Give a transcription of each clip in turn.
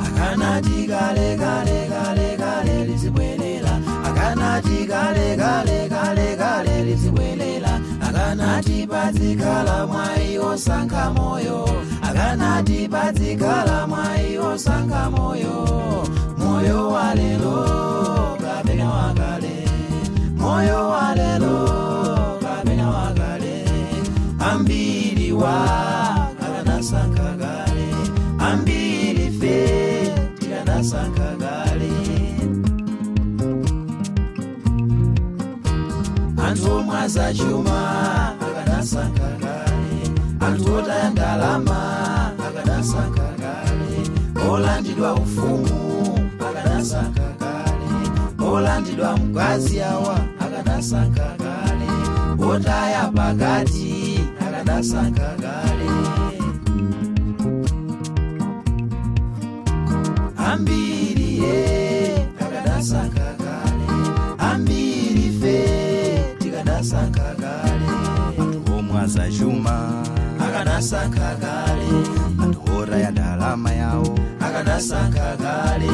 Akanati kale kale kale kale lizibwelela, akanati kale kale kale kale lizibwelela, akanati padzikhala mwayi osankha moyo, akanati padzikhala mwayi osankha moyo, moyo wa lero kapena wakale, moyo wa lero kapena wakale, ambiri wa akanasankha kale, ambiri fe tikanasankha kale. Anthu omwe azachuma akanasankha kale, anthu otaya ndalama akanasankha kale, olandidwa ufumu akanasankha kale, olandidwa mkazi awa akanasankha kale, otaya pakati akanasankha kale. Ambiri ye akanasankha kale, ambiri fe tikanasankha kale. Anthu omwe azachuma akanasankha kale, anthu otaya ndalama yawo akanasankha kale,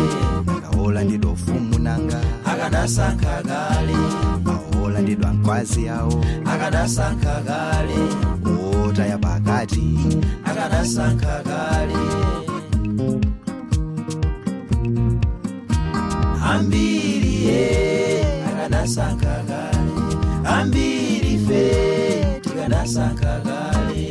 akaolandidwa ufumu nanga akanasankha kale, aolandidwa mkazi yawo akanasankha kale, otaya pakati akanasankha kale. Ambiri ye akanasankha kale, ambiri fe tikanasankha kale.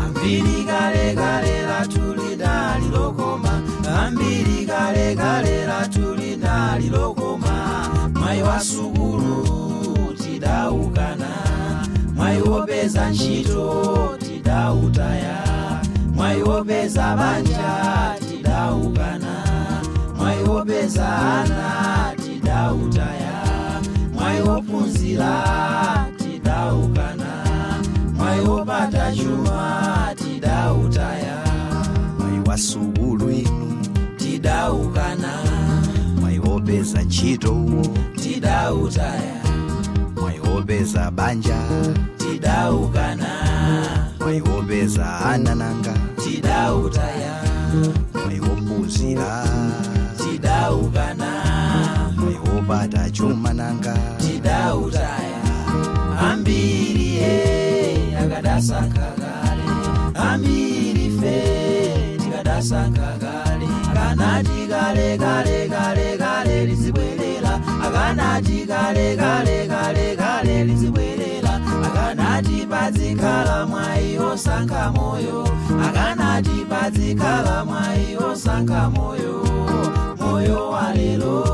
Ambiri kale kale latulidali lokoma, ambiri kale kale latulidali lokoma, mwayi wa sukulu tidaukana, mwayi wopeza ntchito tidautaya, mwayi wopeza banja tidaukana, mwayi wopeza ana tidautaya, mwayi wophunzira tidaukana, mwayi wopata chuma tidautaya, mwayi wa sukulu inu tidaukana, mwayi wopeza ntchito uwo tidautaya, mwayi wopeza banja tidaukana, mwayi wopeza ana nanga tidautaya, mwayi wophunzira tidaukana, mwayi wopata chuma nanga tidautaya. Ambiri ye akadasankha kale, ambiri fe tikadasankha kale, akanati kale kale kale kale lizibwerera, akanati kale kale kale kale lizibwerera, akanati padzikhala mwayi osankha moyo, akanati padzikhala mwayi osankha moyo, moyo wa lero